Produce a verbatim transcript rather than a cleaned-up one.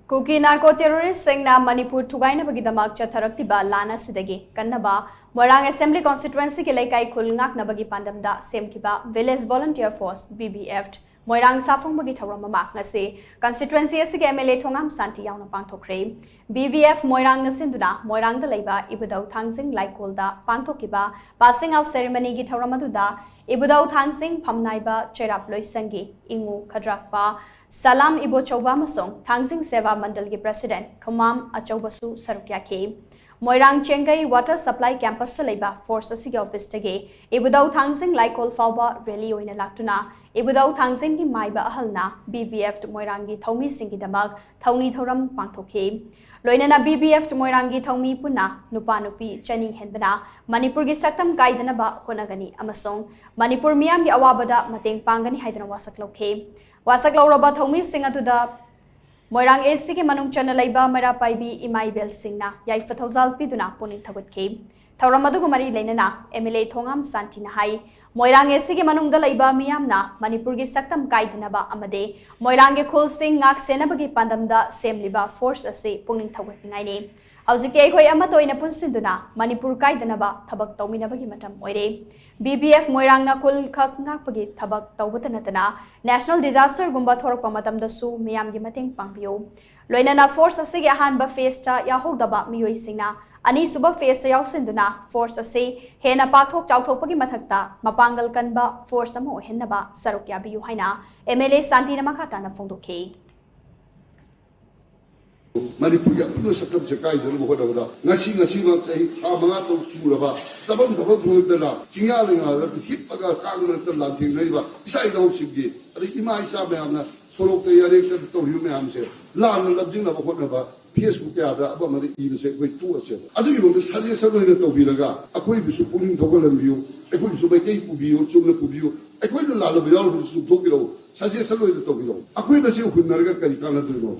ꯀꯨꯀꯤ narco ꯇꯦꯔꯣꯔꯤꯁꯁꯤꯡꯅ Manipur ꯊꯨꯒꯥꯏꯅꯕꯒꯤꯗꯃꯛ ꯆꯠꯊꯔꯛꯂꯤꯕ ꯂꯥꯟ ꯑꯁꯤꯗꯒꯤ ꯀꯟꯅꯕ ꯃꯣꯏꯔꯥꯡ assembly ꯀꯣꯟꯁꯇꯤꯇ꯭ꯋꯦꯟꯁꯤꯒꯤ ꯂꯩꯀꯥꯏ ꯈꯨꯜ ꯉꯥꯛꯅꯕꯒꯤ ꯄꯥꯟꯗꯝꯗ ꯁꯦꯝꯈꯤꯕ village volunteer force, B V F, Moirang ꯁꯥꯐꯣꯡꯕꯒꯤ ꯊꯧꯔꯝ ꯑꯃ ꯉꯁꯤ ꯀꯟꯁꯇꯤꯇ꯭ꯋꯦꯟꯁꯤ ꯑꯁꯤꯒꯤ ꯑꯦꯝ ꯑꯦꯜ ꯑꯦ ꯊꯣꯉꯥꯝ ꯁꯥꯟꯇꯤ ꯌꯥꯎꯅ ꯄꯥꯡꯊꯣꯛꯈ꯭ꯔꯦ꯫ ꯕꯤ ꯚꯤ ꯑꯦꯐ ꯃꯣꯏꯔꯥꯡꯅ ꯁꯤꯟꯗꯨꯅ ꯃꯣꯏꯔꯥꯡꯗ ꯂꯩꯕ ꯏꯕꯨꯙꯧ ꯊꯥꯡꯖꯤꯡ ꯂꯥꯏꯀꯣꯜꯗ ꯄꯥꯡꯊꯣꯛꯈꯤꯕ ꯄꯥꯁꯤꯡ ꯑꯥꯎꯠ ꯁꯦꯔꯦꯃꯅꯤꯒꯤ ꯊꯧꯔꯝ ꯑꯗꯨꯗ ꯏꯕꯨꯙꯧ ꯊꯥꯡꯖꯤꯡ ꯐꯝꯅꯥꯏꯕ ꯆꯩꯔꯥꯞ ꯂꯣꯏꯁꯪꯒꯤ ꯏꯉꯨ ꯈꯗ꯭ꯔꯥꯛꯄ ꯁꯂꯥꯝ ꯏꯕꯣꯆꯧꯕ ꯑꯃꯁꯨꯡ ꯊꯥꯡꯖꯤꯡ ꯁꯦꯕꯥ ꯃꯟꯗꯜꯒꯤ ꯄ꯭ꯔꯁꯤꯗꯦꯟꯠ ꯈꯨꯃꯥꯝ ꯑꯆꯧꯕꯁꯨ ꯁꯔꯨꯛ ꯌꯥꯈꯤ꯫ ꯃꯣꯏꯔꯥꯡ ꯆꯦꯡꯒꯩ ꯋꯥꯇꯔ ꯁꯄ꯭ꯂꯥꯏ ꯀꯦꯝꯄꯁꯇ ꯂꯩꯕ ꯐꯣꯔꯁ ꯑꯁꯤꯒꯤ ꯑꯣꯐꯤꯁꯇꯒꯤ ꯏꯕꯨꯙꯧ ꯊꯥꯡꯖꯤꯡ ꯂꯥꯏꯀꯣꯜ ꯐꯥꯎꯕ ꯔꯦꯂꯤ ꯑꯣꯏꯅ ꯂꯥꯛꯇꯨꯅ ꯏꯕꯨꯙꯧ ꯊꯥꯡꯖꯤꯡꯒꯤ ꯃꯥꯏꯕ ꯑꯍꯜꯅ ꯕꯤ ꯚꯤ ꯑꯦꯐ ꯃꯣꯏꯔꯥꯡꯒꯤ ꯊꯧꯃꯤꯁꯤꯡꯒꯤꯗꯃꯛ ꯊꯧꯅꯤ ꯊꯧꯔꯝ ꯄꯥꯡꯊꯣꯛꯈꯤ꯫ ꯂꯣꯏꯅꯅ ꯕꯤ ꯚꯤ ꯑꯦꯐ ꯃꯣꯏꯔꯥꯡꯒꯤ ꯊꯧꯃꯤ ꯄꯨꯟꯅ ꯅꯨꯄꯥ ꯅꯨꯄꯤ ꯆꯅꯤ ꯍꯦꯟꯕꯅ ꯃꯅꯤꯄꯨꯔꯒꯤ ꯁꯛꯇꯝ ꯀꯥꯏꯗꯅꯕ ꯍꯣꯠꯅꯒꯅꯤ ꯑꯃꯁꯨꯡ ꯃꯅꯤꯄꯨꯔ ꯃꯤꯌꯥꯝꯒꯤ ꯑꯋꯥꯕꯗ ꯃꯇꯦꯡ ꯄꯥꯡꯒꯅꯤ ꯍꯥꯏꯗꯨꯅ ꯋꯥꯁꯛ ꯂꯧꯈꯤ꯫ ꯋꯥꯁꯛ ꯂꯧꯔꯕ ꯊꯧꯃꯤꯁꯤꯡ ꯑꯗꯨꯗ ꯃꯣꯏꯔꯥꯡ ꯑꯦ ꯁꯤꯒꯤ ꯃꯅꯨꯡ ꯆꯟꯅ ꯂꯩꯕ ꯃꯩꯔꯥ ꯄꯥꯏꯕꯤ ꯏꯃꯥ ꯏꯕꯦꯜꯁꯤꯡꯅ ꯌꯥꯏꯐ ꯊꯧꯖꯥꯜ ꯄꯤꯗꯨꯅ ꯄꯨꯛꯅꯤꯡ ꯊꯧꯒꯠꯈꯤ꯫ ꯊꯧꯔꯝ ꯑꯗꯨꯒ ꯃꯔꯤ ꯂꯩꯅꯅ ꯑꯦꯝ ꯑꯦꯜ ꯑꯦ ꯊꯣꯉꯥꯝ ꯁꯥꯟꯇꯤꯅ ꯍꯥꯏ, ꯃꯣꯏꯔꯥꯡ ꯑꯦ ꯁꯤꯒꯤ ꯃꯅꯨꯡꯗ ꯂꯩꯕ ꯃꯤꯌꯥꯝꯅ ꯃꯅꯤꯄꯨꯔꯒꯤ ꯁꯛꯇꯝ ꯀꯥꯏꯗꯅꯕ ꯑꯃꯗꯤ ꯃꯣꯏꯔꯥꯡꯒꯤ ꯈꯨꯜꯁꯤꯡ ꯉꯥꯛ ꯁꯦꯟꯅꯕꯒꯤ ꯄꯥꯟꯗꯝꯗ ꯁꯦꯝꯂꯤꯕ ꯐꯣꯔꯁ ꯑꯁꯤ ꯄꯨꯛꯅꯤꯡ ꯊꯧꯒꯠꯅꯤꯡꯉꯥꯏꯅꯤ꯫ ꯍꯧꯖꯤꯛꯇꯤ ꯑꯩꯈꯣꯏ ꯑꯃꯠꯇ ꯑꯣꯏꯅ ꯄꯨꯟꯁꯤꯟꯗꯨꯅ ꯃꯅꯤꯄꯨꯔ ꯀꯥꯏꯗꯅꯕ ꯊꯕꯛ ꯇꯧꯃꯤꯟꯅꯕꯒꯤ ꯃꯇꯝ ꯑꯣꯏꯔꯦ꯫ ꯕꯤ ꯚꯤ ꯑꯦꯐ ꯃꯣꯏꯔꯥꯡꯅ ꯈꯨꯜ ꯈꯛ ꯉꯥꯛꯄꯒꯤ ꯊꯕꯛ ꯇꯧꯕꯇ ꯅꯠꯇꯅ ꯅꯦꯁꯅꯦꯜ ꯗꯤꯖꯥꯁꯇꯔꯒꯨꯝꯕ ꯊꯣꯔꯛꯄ ꯃꯇꯝꯗꯁꯨ ꯃꯤꯌꯥꯝꯒꯤ ꯃꯇꯦꯡ ꯄꯥꯡꯕꯤꯌꯨ꯫ ꯂꯣꯏꯅꯅ ꯐꯣꯔꯁ ꯑꯁꯤꯒꯤ ꯑꯍꯥꯟꯕ ꯐꯦꯖꯇ ꯌꯥꯎꯍꯧꯗꯕ ꯃꯤꯑꯣꯏꯁꯤꯡꯅ ꯑꯅꯤꯁꯨꯕ ꯐꯦꯖꯇ ꯌꯥꯎꯁꯤꯟꯗꯨꯅ ꯐꯣꯔꯁ ꯑꯁꯤ ꯍꯦꯟꯅ ꯄꯥꯛꯊꯣꯛ ꯆꯥꯎꯊꯣꯛꯄꯒꯤ ꯃꯊꯛꯇ ꯃꯄꯥꯡꯒꯜ ꯀꯟꯕ ꯐꯣꯔꯁ ꯑꯃ ꯑꯣꯏꯍꯟꯅꯕ ꯁꯔꯨꯛ ꯌꯥꯕꯤꯌꯨ ꯍꯥꯏꯅ ꯑꯦꯝ ꯑꯦꯜ ꯑꯦ ꯁꯥꯟꯇꯤꯅ ꯃꯈꯥ ꯇꯥꯅ ꯐꯣꯡꯗꯣꯛꯈꯤ꯫ ꯃꯅꯤꯄꯨꯔꯒꯤ ꯑꯄꯨꯟꯕ ꯁꯛꯇꯝꯁꯦ ꯀꯥꯏꯗꯅꯕ ꯍꯣꯠꯅꯕꯗ ꯉꯁꯤ, ꯉꯁꯤꯃꯛ ꯆꯍꯤ ꯊꯥ ꯃꯉꯥ ꯇꯔꯨꯛ ꯁꯨꯔꯕ ꯆꯃꯝ ꯊꯕꯛ ꯊꯣꯛꯂꯛꯇꯅ ꯆꯤꯡꯌꯥ ꯂꯩꯉꯥꯗ ꯍꯤꯞꯄꯒ ꯀꯥꯡ ꯃꯔꯛꯇ ꯂꯥꯟꯊꯦꯡꯅꯔꯤꯕ ꯏꯆꯥ ꯏꯅꯥꯎꯁꯤꯡꯒꯤ, ꯑꯗꯩ ꯏꯃꯥ ꯏꯆꯥ ꯃꯌꯥꯝꯅ ꯁꯣꯔꯣꯛꯇ ꯌꯥꯔꯦꯛꯇ ꯇꯧꯔꯤꯕ ꯃꯌꯥꯝꯁꯦ, ꯂꯥꯟꯅ ꯂꯝꯖꯤꯡꯅꯕ ꯍꯣꯠꯅꯕ Facebook ꯀꯌꯥꯗ ꯑꯃ ꯑꯃꯗ ꯏꯕꯁꯦ ꯑꯩꯈꯣꯏ ꯇꯣꯛꯑꯁꯦꯕ꯫ ꯑꯗꯨꯒꯤ ꯃꯍꯨꯠꯇ ꯁꯖꯦꯁꯟ ꯑꯣꯏꯅ ꯇꯧꯕꯤꯔꯒ ꯑꯩꯈꯣꯏꯕꯨꯁꯨ ꯄꯨꯛꯅꯤꯡ ꯊꯧꯒꯠꯍꯟꯕꯤꯌꯨ, ꯑꯩꯈꯣꯏꯕꯨꯁꯨ ꯃꯩꯇꯩ ꯄꯨꯕꯤꯌꯨ, ꯆꯨꯝꯅ ꯄꯨꯕꯤꯌꯨ, ꯑꯩꯈꯣꯏꯅ ꯂꯥꯜꯂꯕ ꯌꯥꯎꯔꯕꯁꯨ ꯆꯨꯝꯊꯣꯛꯄꯤꯔꯛꯎ, ꯁꯖꯦꯁꯟ ꯑꯣꯏꯅ ꯇꯧꯕꯤꯔꯛꯎ꯫ ꯑꯩꯈꯣꯏ ꯃꯁꯦꯟ ꯍꯨꯟꯅꯔꯒ ꯀꯔꯤ ꯀꯥꯟꯅꯗꯣꯏꯅꯣ?